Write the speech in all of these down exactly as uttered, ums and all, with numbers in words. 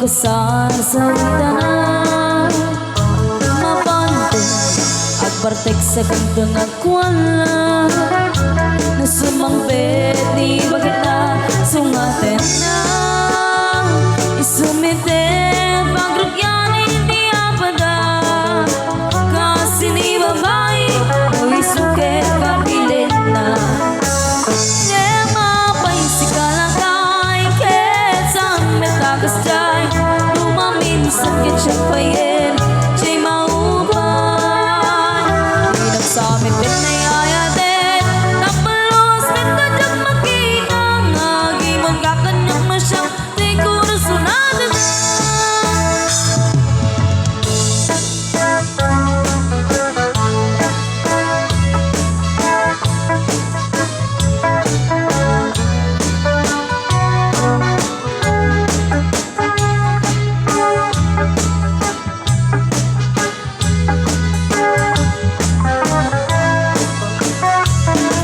Sasawitana, mapanto, agbartek sa kanto nga kuala. No sumangpet ni bagitna, sungatenna. Isu met ti pagrugyan iti apada. Kas iti babai, no isu ket kabilenna. Ngem apay sika lakay, ket saan met a kasdiay, no maminsan ket siak payen, diay maupay. Inaksa met ti nayayaten, napalus met ta diak makita, nga agimon ka kaniak no siak ti korasonadanna.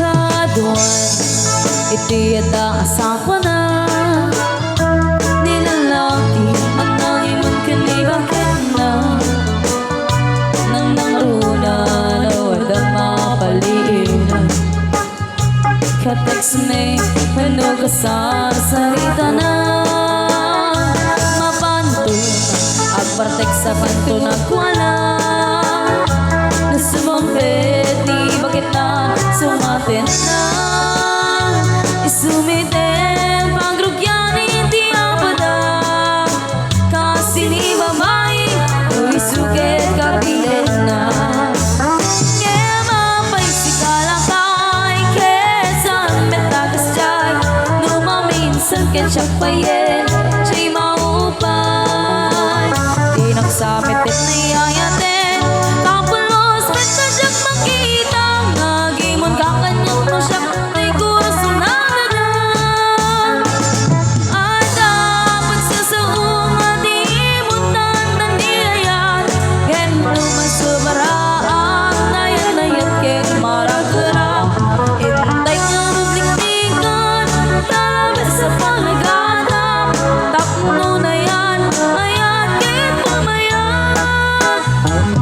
Kaduan iti adda a sapana, ni lalaki a nangimun ken ni bagetna, nangnangruna no adda mapaliiwna. Ka-text mi wenno kasasaritana, mapanto, agbartek sa kanto nga kuala. No sumangpet ni bagitna, sungatenna. Isu met ti pagrugyan iti apada. Kas iti babai, no isu ket kabilenna. Ngem apay sika lakay, ket saan met a kasdiay, no maminsan ket siak payen, diay maupay. Inaksa met ti nayayaten, napalus met ta diak makita, nga agimon ka kaniak no siak ti korasonadanna. Adda pagsasao nga di mo tantan di ayan, ken no masubaraan, nayan-nayan ket maragrak. Intay nga rubliktikan, labas a panagana, tapno nayan, ayan ket pamayan.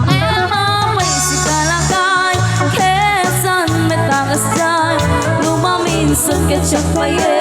Ngem apay sika lakay, ket saan met a kasdiay, no maminsan ket siak payen,